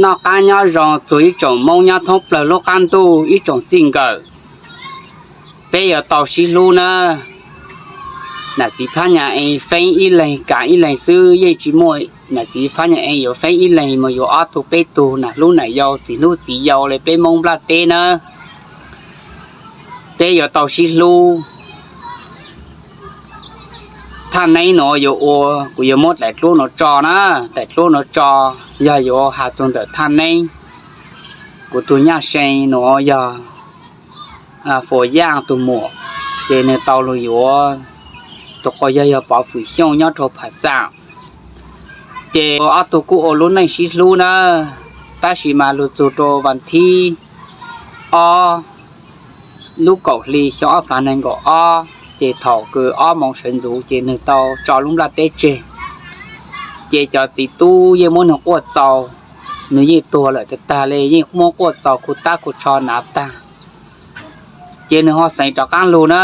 Noj qab nyob zoo txug ib tsoom Moob nyob thoob plawg lub qab ntuj, ib tsoom txij nkawm, peb yuav tau sib hlub nawb. Nam txiv Phab Nyas Ees feeb ib leeg kav ib leeg xwb, yeej tsis muaj nam txiv Phab Nyas Ees yuav feeb ib leeg mus yuav ob tug peb tug, nam hlub nam yau, txiv hlub txiv yau li peb Moob nplaj teb nawb. Peb yuav tau sib hlub. Thaj neeb nuav yuav ua, kuv yuav muab daim duab nuav tso na, daim duab nuav tso, yog yuav has txug ntawm thaj neeb. Kuv tug nyaj see nuav yog Fuas Yaaj tug muam, ces nwg tau lug yuav tug quas yawg yog Pov Fwm Xyooj nyob rua Phas Xaam. Ces ob tug kuj ua lub neej sib hlub na, tab sis mas lug txug rua vas thib ob lub kaum hli xyoo ob phav neeg nkaum ob, ces thaum kws ob moos sawv ntxuv ces nwg tau tso lub nplaj teb tseg. Ces cov txiv tub yeej muab nwg quaj txaus, nwg yeej tuag lawm tag tag le, yeej muab quaj txaus kuv tab kuv tsho hnav tag. Ces nwg ho xeev rov qaab lug na,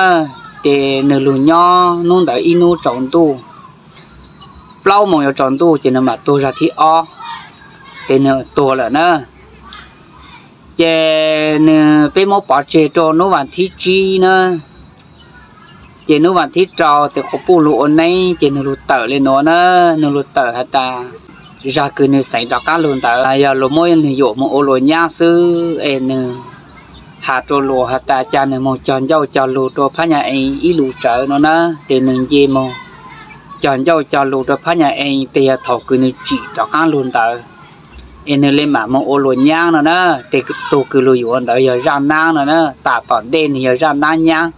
ces nwg lug nyob nub ntawd ib nub tsaus ntuj, plaub moos yuav tsaus ntuj ces nwg mam tuag zag thib ob, ces nwg tuag lawm na. Ces nwg peb muab pov tseg rua nub vas thib tsib na. Ces nub vas thib rau tes quas puj lug ua neeb ces nwg lug tawm le nuav na, nwg lug tawm has tas zag kws nwg xeev rov qaab lug ntawd yog luas muab nwg yuam moog ua luas nyaab xwb es nwg has rua luas has tas ca nwg moog cog ncauj cog lug rua Phab Nyas Ees ib lus tsawv no na, ces nwg nce moog cog ncauj cog lug rua Phab Nyas Ees tes yog thaum kws nwg tsim rov qaab lug ntawd es nwg le mam moog ua luas nyaab no na. Tes tug kws lug yuav ntawd yog Zaj Naab no na, tas tom ntej nwg yog Zaj Naab nyaab.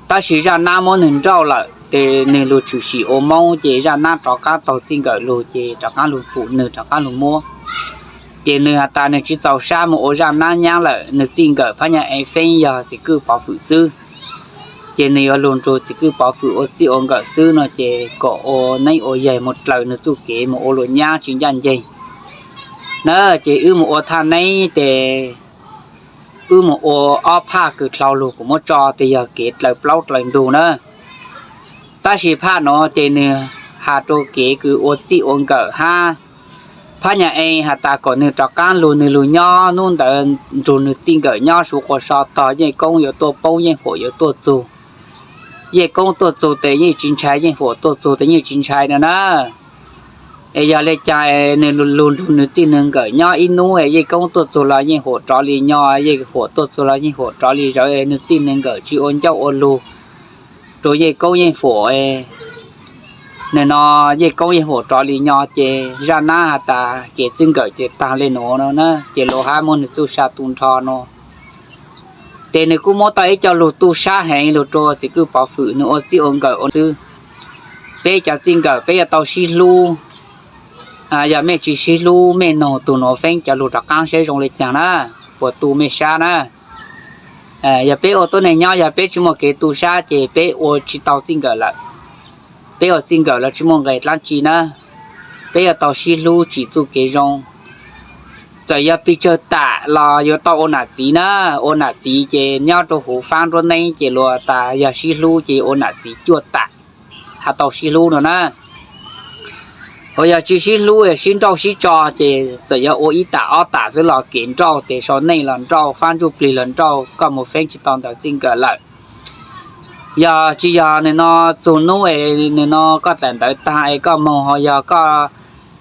Tab sis Zaj Naab muab nwg nrauj lawm tes nwg lug tshwm sim ua Moob ces Zaj Naab rov qaab taug txij nkawm lug ces rov qaab lug pum nwg rov qaab lug muab. Ces nwg has tas nwg tsis txaus sab moog ua Zaj Naab nyaab lawm, nwg txij nkawm Phab Nyas Ees feeb yog txiv kwj Pov Fwm xwb. Ces nwg yuav lug nrug txiv kwj Pov Fwm ua txij ua nkawm xwb no ces kom ua neeb ua yaig moog dlaws nwg txuj kev moog ua luas nyaab tsis ncaj nceeg na. Ces wb moog ua thaj neeb tes wb moog ua ob phaj kws dlhau lug kuv muab tso tes yog kev dlaws plaub dlaws ntug na. Tab sis phaj nuav ces nwg has rua kev kws ua txij ua nkawm hab. Phab Nyas Ees has tas kom nwg rov qaab lug, nwg lug nyob nub ntawd nrug nwg txij nkawm nyob suav quas so tog, Yeej Koob yuav tuaj poob, Yeej Huam yuav tuaj txug. Yeej Koob tuaj txug tes Yeej tsis ntshai, Yeej Huam tuaj txug tes Yeej tsis ntshai no na. Es yog le caag nwg lug nrug nwg txij nwg nkawm nyob ib nub, Yeej Koob tuaj txug los Yeej Huam rov li nyo, Yeej Huam tuaj txug los Yeej Huam rov li zawv, nwg txij nwg nkawm tsis ua ncauj ua lug rua Yeej Koob Yeej Huam, nwg no Yeej Koob Yeej Huam rov li nyo ces Zaj Nab has tas kev txij nkawm ces taag le nuav no na, ces luas hab muab nwg txuj sa tu nrho no. Ces nwg kuj muab tau ib co lug tu sab heev lug rua txiv kwj Pov Fwm nwg ua txij ua nkawm ua xwb. Peb cov txij nkawm peb yuav tau sib hlub. Yog mej tsis sib hlub mej noog tug nuav feeb cov lug rov qaab saib zoo le caag na, puas tu mej sab na. Yog peb ua tuab neeg nyob yog peb tsis muaj kev tu sab ces peb ua tsis tau txij nkawm lawm. Peb ua txij nkawm los tsis muaj nqe dlaab tsi na. Peb yuav tau sib hlub tsim txuj kev zoo. Txawm yog pes tsawg tam los yuav tau ua nam txiv na. Ua nam txiv ces nyob rua huv faab nruab neeb ces luas tas yog sib hlub ces ua nam txiv cuaj tam, has tau sib hlub no na. Ho yog tsis sib hlub sib nrauj sib tso ces txawm yog ua ib tam ob tam xwb los kev nrauj ces sau neej los nrauj, faab ntsuj plig los nrauj, koj mus feeb tsis tau ntawv txij nkawm lawm. Yog tsis yog nwg no txug nub es nwg no koj tawm ntawv taag es koj moog ho yog koj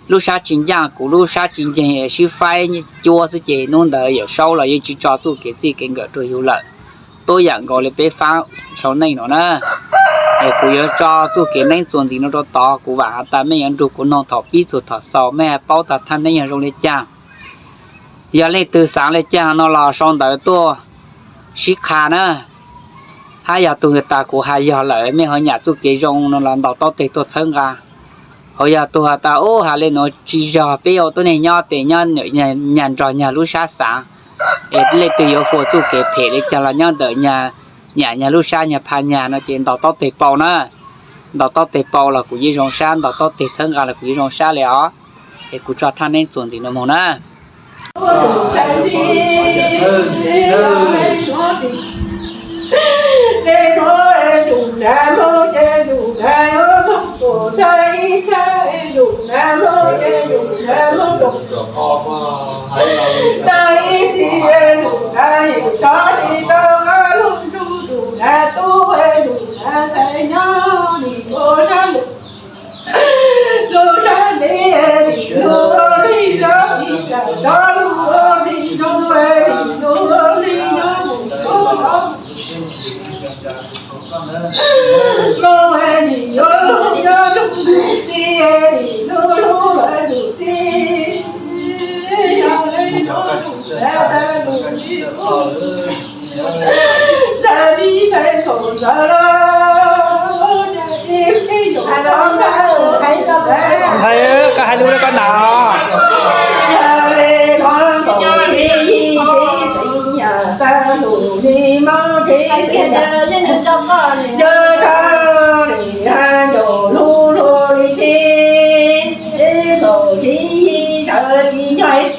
lub sab tsis ncaaj kuv lub sab tsis nceeg es sib faib cuab xwb ces nub ntawd Yawm Saub los yeej tsis tso txuj kev txij kev nkawm rua yug lawm. Tuab yaam nkaus le peb faab sau neej no na. Es kuv yuav tso txuj kev neeb txuas ntxiv no rua tod, kuv vaam has tas mej yuav nrug kuv noog thaum pib txug thaum xaus mej paub tas thaj neeb yog zoo le caag. Yog leej twg xaav le caag no los sau ntawv tuaj sib qha na. Hab yog tug has tas kuv has yog lawm mej ho nyam txuj kev zoo no los ntaus taub teg tuaj txhawb nqa. Ho yog tug has tas ub has le nuav tsis yog, peb ua tuab neeg nyob tes nyob nyag nrog nyag lub sab xaav, es leej twg yuav fuam txuj kev phem le caag los nyob ntawm nyag, nyam nyag lub sab nyag pha nyag no ces ntaus taub teg paub na. Ntaus taub teg paub los kuv yeej zoo sab, ntaus taub teg txhawb nqa los kuv yeej zoo sab le os. Es kuv tso thaj neeb txuas ntxiv no moog na. Tag ib txhis lus na yus tso tsis tau qab lug ntsug lus na tub lus na ntxhais nyob nim ua sab lus lug sab ntev nim lug ua li zog tsis kam tso lug ua li zoo nim lug ua li nyob mus tub los Koj nim yuav lug nyob lug tus txij, nim lug lug lawv tus txij. Yog li ntawd lug tsis ua ntxhais vij ntxhais thaum ntawd los cas tsis pheej yuav tau ntxhais. Ntxhais, koj hais lus rau koj nam. Yog li no nkaus txij yig txiv txiv yam tag lug li mob txiv txiv yam, yog tag li ncaus lug lug li txij, nkaus txij yig sawv tsis nyob,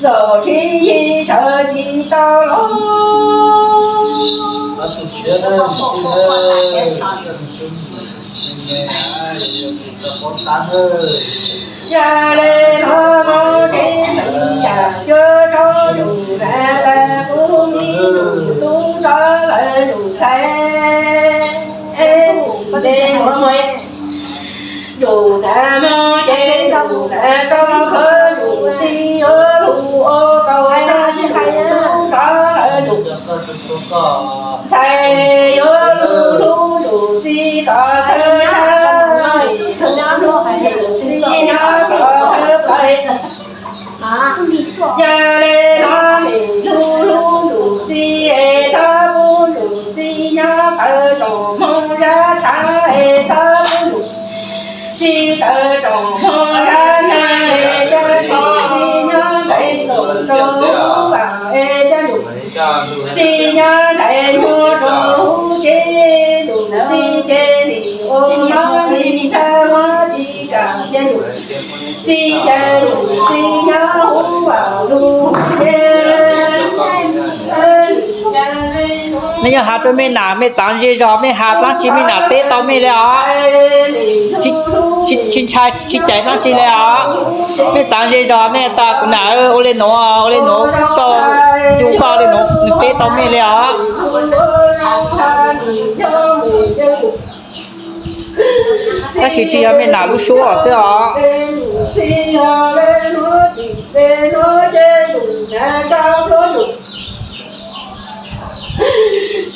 nkaus txij yig sawv tsis tau los. Yog li no mob txiv txiv yam cuab tso yus na tas kuv mi yus tub tso lawv yus ntxhais. Yus na mob ces yus na tso plhuav yus txiv yuav lug ua tau tub tso lawv yus ntxhais yuav lug hlub yus txiv kom thawj sab, nim lug hlub yus txiv nyob kom thawj plaws. Yog li no nim lug hlub yus txiv es txhob pub yus txiv nyob tawv tsoom moog zab tshav es txhob pub yus txiv tawv tsoom moog zab neeg es coj yus txiv nyob nqe nkaus rau hub vam es coj yus txiv nyob nqe nyuag rau hub tsev, yus txiv ces nim ua mob li ntxhais mob txiv kam ces yus txiv ces yus txiv nyob hub vam lug tsev. Mej yuav has rua mej nam, mej txaav ze zog, mej has dlaab tsi mej nam teb tau mej le os. Tsis ntshai tsis caiv dlaab tsi le os. Mej txaav ze zog, mej tas kuv nam ua le nuav ua le nuav, koj yug koj le nuav, nwg teb tau mej le os. Tab sis tsis yog mej nam lub suab xwb os.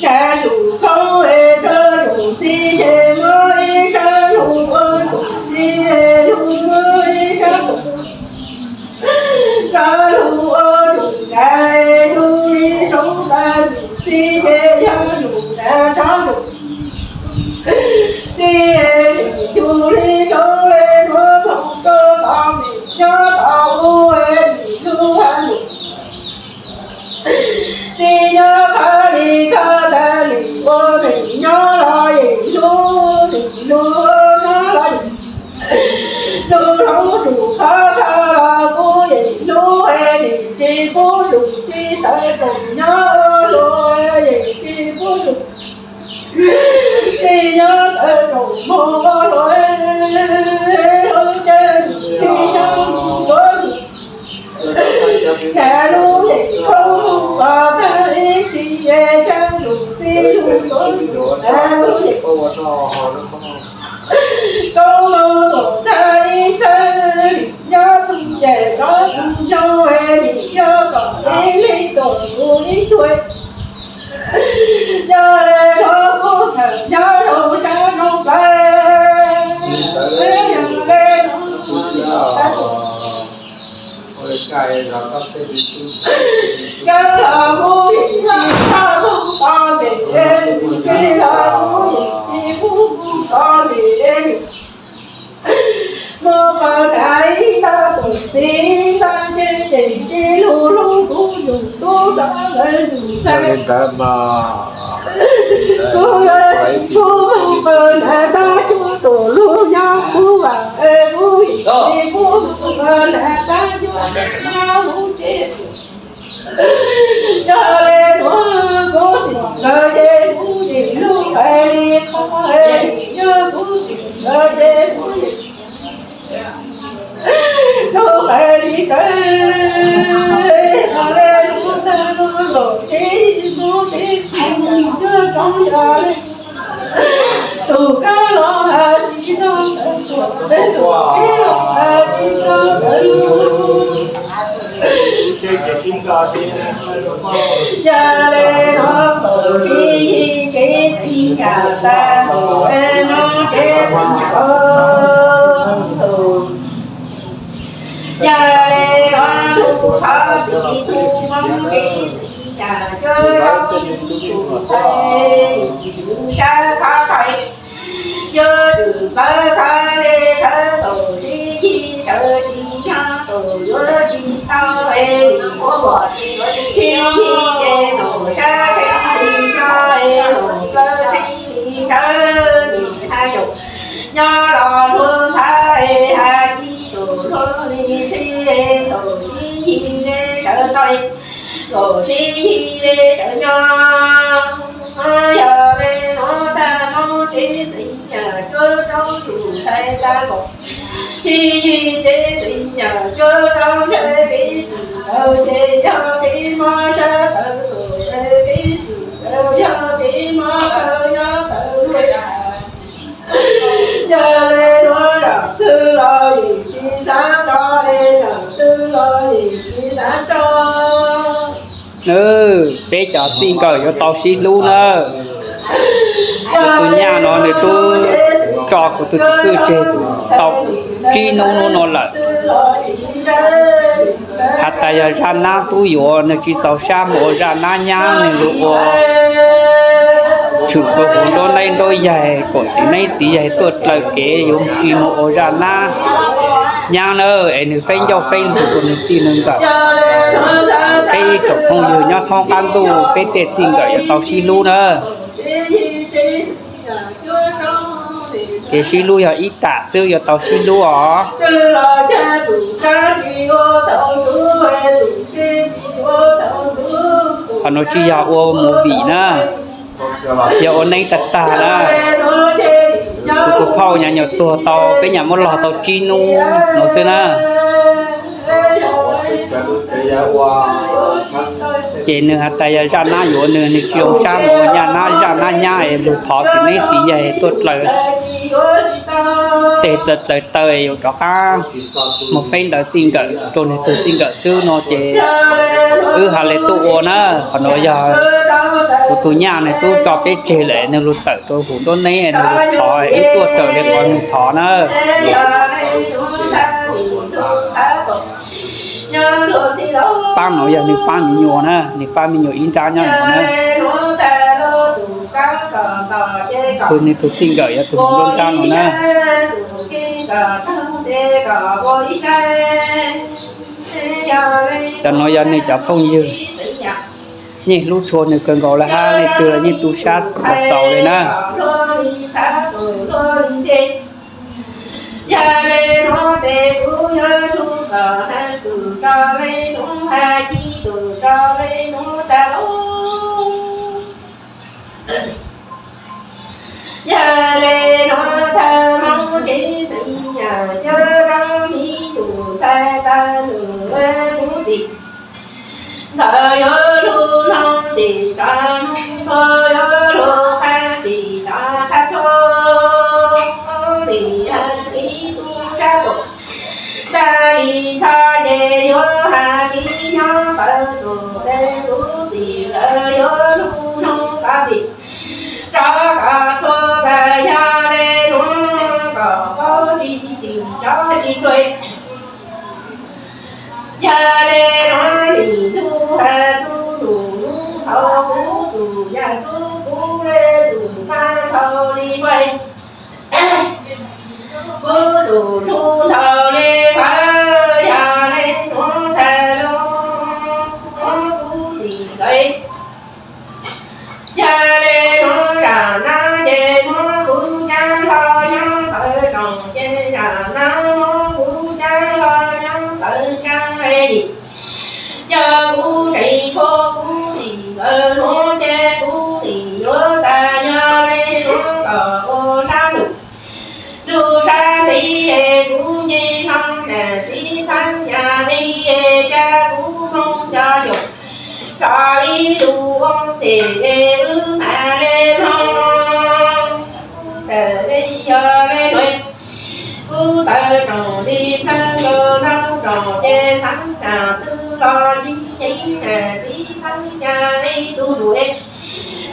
Cas tus koob es rau tus txiv ces muab ib sab lug ua tus txiv es lug muab ib sab tus koob rau lug ua tus nqaij, tus li zoo tas tus txiv ces yog tus nqaij rau tus txiv es tus li zoo le nuav moog rau tau nim nyob tau ua es nim lug hab lug. Txiv nyob qhov li koj tas nim ua nim nyob los yeej hlub, nim lug nyob los yeej lug, hlub tus qhov koj los kuv yeej hlub, es nim tsis pub tus txiv tawv tsoom nyob lug, yeej tsis pub tus txiv nyob tawv tsoom moog lug, hlub ces tus txiv nyob lug, cas lub yeej koob lug tag ib txhis, es cas tus txiv lug tuav lug, cas lub yeej koob lug tag ib txhis, nyob txug ces nyob txug nyob, es nim nyob kom ib leeg tuav lug ib tug. Yog le nuav kuv txhawm nyob zoo sab zoo plaws, yog le nuav kuv txhawm nyob zoo sab zoo plaws, koj los kuv yeej tsis pub koj tos li, es kuv tsis los kuv yeej tsis pub koj tos li. Muaj qhov nqaij ntawd tus txiv ntawd ces yeej tsis lug hlub kuv yug tub rau lawv yug ntxhais. Kuv yog ib tug muaj qhov nqaij tag cuag tus lug nyob kuv vam, kuv yeej tsis pub muaj qhov nqaij tag cuag tus nyob kuv tsev. Yog le nuav kuv txim lawm ces kuv yeej lug hais li qhov, yog kuv txim lawm ces kuv yeej Tus hais li tsawv, hais li lub tag lub los tib lub tib qhov mus cuag rau yog li. Tus kab los hais tsis tau, tus kab los hais tsis tau. Yog li no tus tsis yig tsis xeeb yam tag, tus es no tsis xeeb yam tus. Yog li no tus thov txim tus Hmoob tsis xeeb yam cuab rau tus ntxhais, tus sab khov kho. Yuav tsum pab khawb li khawb tus sib yig sawv tsis nyob tus yuav tsis tau es ua kom sib yig ces tus sab tshee li nyob es tus plaub tshee li tsawv, nim hais tus nyob los hlub ntxhais es hais ib tus hlub li txhij es tus sib yig li sawv tau es tus sib yig li sawv nyob. Yog li no tag no tsis xeeb yam cuab rau tus ntxhais tag nkaus, tsis yig tsis xeeb yam cuab rau ntxhais, kev txwm tawv ces yog kev mob sab tawv tus, kev txwm tawv yog kev mob tawv nyob tawv luaj. Yog li no zaum twg los yeej tsis xav tso, zaum twg los yeej tsis xav tso. Peb cov txij nkawm yuav tau sib hlub na. Kuv tus nyaj no nws twb tso kuv tus txiv kwj tseg tau tsib hnub hnub no lawm. Has tas yog zaj nab tub yuav nws tsis txaus sab mus ua zaj nab nyab, nws lug ua tshwm rau hauv nruab neb nruab yaig kom txiv neeb txiv yaig tuaj dlaws kev yuav tsis mus ua zaj nab nyab na, es nws feeb ncauj feeb lug rau nws txij nws nkawm. Peb ib tsoom phooj ywg nyob thoob qab ntuj peb tej txij nkawm yuav tau sib hlub na. Kev sib hlub yog ib tam xwb, yuav tau sib hlub os. Qhov no tsis yog ua movie na, yog ua neeb tag tag na. Kuv tus phauj nyam nyuam tuag tau peb nyam muab log tau tsib hnub no xwb na. Ces nws has tas yog zaj nab yuav nws, nws tsis zoo sab mus ua zaj nab, zaj nab nyab es lug thov txiv neeb txiv yaig tuaj dlaws tes dlaws taw es yuav rov qab mus feeb ntawv txij nkawm rau nws tug txij nkawm xwb no ces wb has le tuaj ua na. Qhov no yog kuv tus nyaj nws tub tso peb tseg lawm, nws lug tawm rau hauv nruab neb, nws lug thov wb tuaj raws li qhov nws thov na. Paab no yog nws paab me nyuam na, nws paab me nyuam ib nrab nyob no na. Tus nws tus txij nkawm yog tus hauv nruab nrab no na. Cov no yog nws cov phooj ywg, yeej hlub tshua nws kawg nkaus li hab, leej twg los yeej tu sab txaus txaus li na. Yog le nuav tes kuv yuav tsum kom hab txug rau le nuav hab ci txug rau le nuav tag lauj. Yog le nuav tag Hmoob tsev xeem yam cuab rau me nyuam ntxhais tag nws kuv txim. Nkawd yuav lug noog txim rov noog txhua, yuav lug qha txim rov qha txhua. Txim hab tib tug sab tod, tag li ntsho ces yuav has tib nyob tawv tus le kuv txim. Nkawd yuav lug noog kov txim rov kov txhua, tag yog le nuav kom paub tsis txim rov tsis txhua. Yog le nuav nim ntuj has txug num nub thaus, kuv txum yam txug kuv le txum nag thaus li fais, kuv txum hlub thaus li fais. Yog le nuav tag lug kuv txim ntxawm. Yog le nuav zam nab ces muab kuv cab hlo nyob tawv rooj, ces zam nab muab kuv cab hlo nyob tawv ntsag. Yog kuv tseem tshuav kuv txim ntxawm nuav ces kuv txim yuav tag. Yog le nuav kom ua sab ntuj lug sab ntiv es kuv nce hlo nam txiv phab Tso ib lub ua tes es wb mam le mloog, txawm le yog le nuav, kuv tawv roos li plawg nkaus nraug roos ces xaav naam twg los yig yeev naam txiv phab nyas ib tug ntsuj es.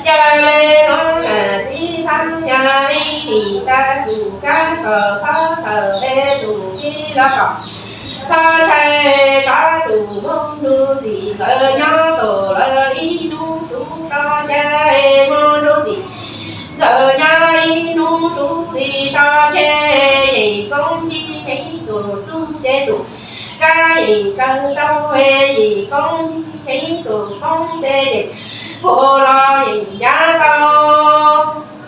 Yog le nuav naam txiv phab nyas ib nim tag tsum kab kom txhob txhawm es tsum ci los kom txhob ntshai, rov tsum moog nrug txim nkawd nyob tom lawv ib nub sub so ca es moog nrug txim nkawd nyob ib nub sub li so ca. Yeem koob ci yeev tus txuj ces tsum kab yeem kawg tau es yeem koob ci yeev tus poob tes yeem puag los yeem ncav tau,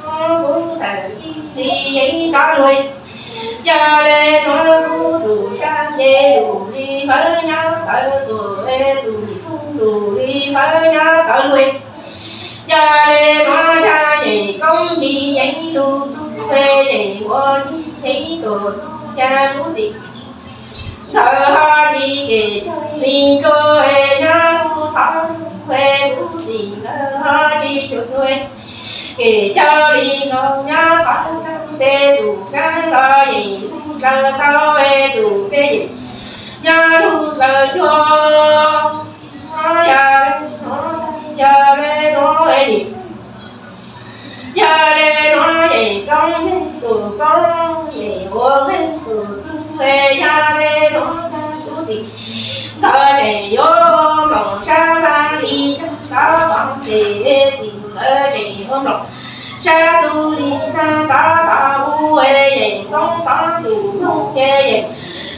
kuv txhawm ci li yeev rov lug. Yog le nuav kuv tsum sab nce lug li fawb nyob tawv tuam es tsum tsuj lug li fawb nyob tawv lug. Yog le nuav ca yeem koob ci yeev lug txuj es yeem ua ci yeev tus txuj ca kuv txim nkawd ho tsis kev cog li nkaus es nyob lub thov txuj es kuv txim nkawd ho tsis cog li, kev cog li nkaus nyob qhov rooj tes tsum kab los yeem lug dlaws tau es tsum ke yeem nyob lug dlaws cuag. Yog le nuav, yog le nuav es nim, yog le nuav yeem koob yeev tus koob yeem ua yeev tus txuj es yog le nuav tag kuv txim nkawd tseem yuav ua nploos sab vaj li tsag tov txoov ces txim nkawd tseem ua nploos sab xub li tsag tov tov u es yeem koob tov tus moog ces yeem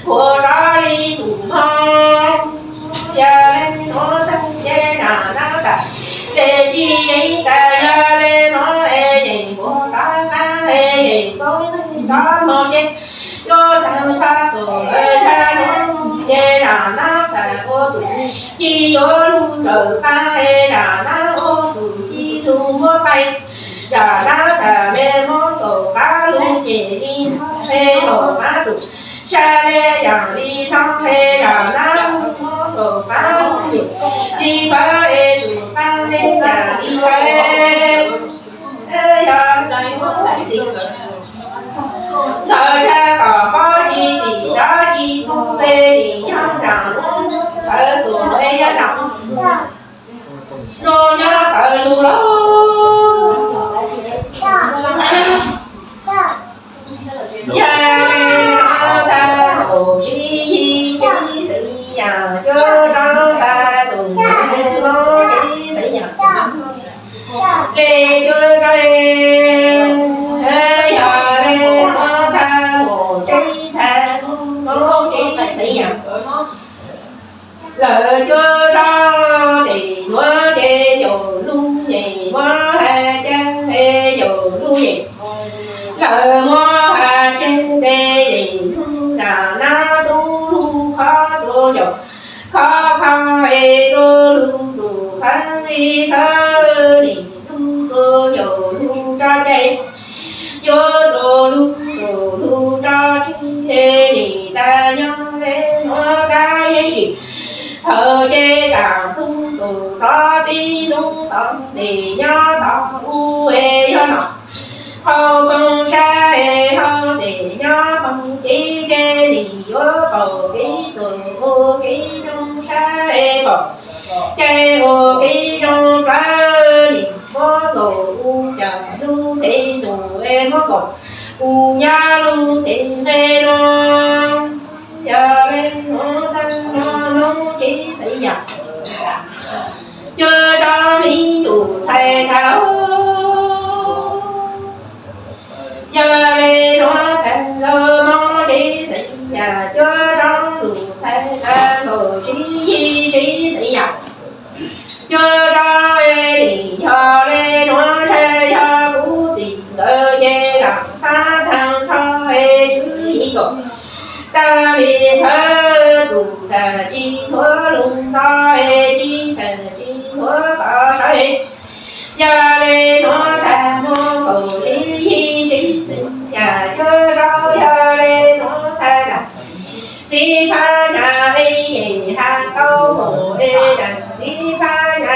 puag rov li tus moog. Yog le nuav tag ces nam nab txam ces ci yeev tas yog le nuav es yeem puag tov qab es yeem koob tov moog ces yuav tag nrho tus lawv sab nuav ces nam nab txam ua tsum ci yuav lug zawm qab es nam nab ua tsum ci lug muab pais. Nam nab txam le muab kaum qab lug ces li nrho es nam nab tsum sab le yaam li nrho es nam nab muab kaum qab lug ces li pab es tsum qab le yaam li nrho. Yog nkawd sab kom pob tsis txim rov tsis txug es nim nyob nraam lub tawv tuam es yog nraam lub nyob tawv lug lauj. Yog le nuav tag tus sib yig tsis xeev yaam, cuab rov tag tus mob tsis xeev yaam. Le cuab rov, yog le nuav tag tus tsis tag mob tsis xeev yaam. Lawv cuab rov tes nuav ces caum lub nyem, muab has caag es caum lub nyem. Lawv muab has tseg tes yeem lug nram nab tub lug khob txuas caum khob khob es txuas lug tus khawb li khawb lim lug txuas caum lug tso cai. Yuav txuas lug caum lug tso tseg lim tas nyob le nuav kab yeej tsim. Thaum ces kaam tug tus rov pib nub tod tes nyob tod u es yog nom qhov koog sab es hauv tes nyob poog cev ces nim yuav paum kev tuam ua kev zoo sab es paum ces ua kev zoo plawg nim muab kaum u cas lub tes ntuj es muab kaum u nyob lub tes nqe no. Yog le nuav tag nuav mob tsis xeev yaam, cuab rov me nyuam ntxhais tag lauj. Yog le nuav txhais lug mob tsis xeev yaam, cuab rov tus ntxhais tag npaum sib yig tsis xeev yaam. Cuab rov es nim yog le nuav ntshai yog kuv txim nkawd ces lam qab tag nrho es tswv yim kaum tag li thawb txum txhais tsis hnov lug nto es tsis txhais tsis hnov kov sawv es. Yog le nuav tag mob kaum sib yig tsis xeev yaam, cuab rov yog le nuav tag nam txiv phab nyas es yeem has tau moog es nam txiv phab nyas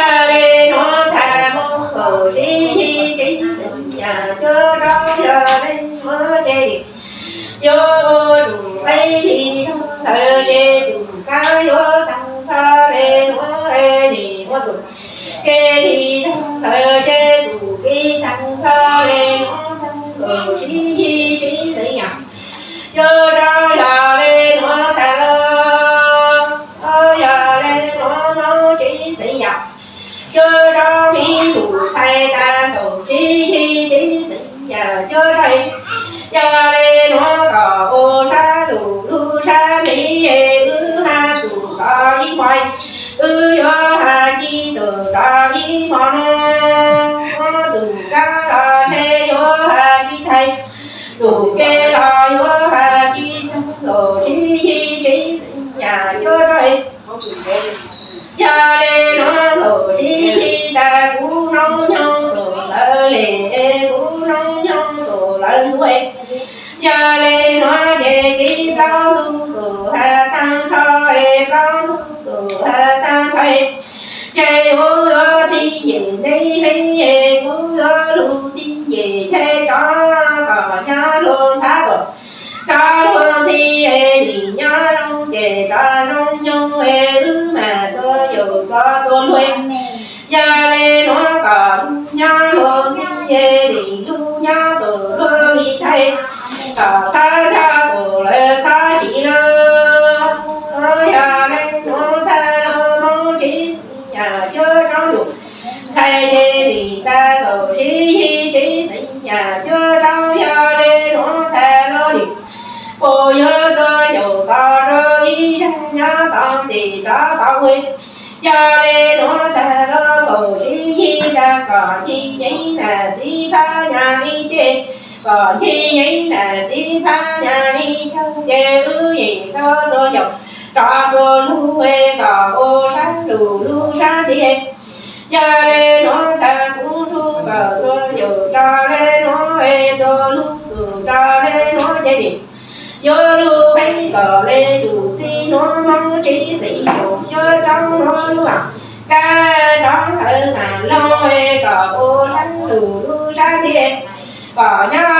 Yog le nuav tag mus kaum tsib yig tsib xeev yam cuaj rau, yog le nuav ces yuav ua tsum qe li zog lawm ces txum kab yuav tag nrho le nuav, nim ua txum ke li zog lawm ces txum ke tag nrho le nuav tag kaum tsib yig tsib xeev yam cuaj rau, yog le nuav tag los yog le nuav mus tsib xeev yam cuaj rau, me tub ntxhais tag kaum tsib yig tsib xeev yam cuaj rau, yog le nuav kom ua sab lug lub sab ntev, wb hab txum tau ib hmo, wb yuav hab ci txum tau ib hmo no, txum kab los ntshe yuav hab ci tag, txum ke los yuav hab ci tag kaum tsib yig tsib xeev yam cuaj rau. Yog le nuav kaum tsib yig tag kuv noob nyoog tus lawv le, kuv noob nyoog tus lawv ntxuav, yog le nuav ces kev plaub ntug tus hab tag nrho, plaub ntug tus hab tag nrho, ces kuv yuav tij nces neb, kuv yuav lug tij nces neb rov kom nyob luag ntxhab tuaj, rov luag ntxhi, nim nyob zoo ces rov zoo nyoog, wb mas txua yaum rov txua luag. Yog le nuav kom lug nyob luag ntxhi, nim lug nyob tus luag li ntxhais, kom txhob nrog tus lawv txhob chim lawm. Yog le nuav tag los mus tsib xeev yam cuaj rau, tub ntxhais ces nim tag kaum tsib yig tsib xeev yam cuaj rau, yog le nuav tag los nim puas yuav txua yaum tau rau ib zag nyob tau ntes rov tau ua. Yog le nuav tag los kaum tsib yig tag kom ncig yeeb nam txiv phab nyas ib ce, kom ncig yeeb nam txiv phab nyas ib caug ces wb yeej tau txua yaum rov txua luag kom ua sab lug lub sab ntev. Yog le nuav tag kuv nrug kom txua yaum rov le nuav, txua luag tus rov le nuav ces nim yuav lug peb kom le tus txij nuav mus tsib xeev yam cuaj rau nuav lub kab rov hawv mas loog kom ua sab lug lub sab ntev, kom nyob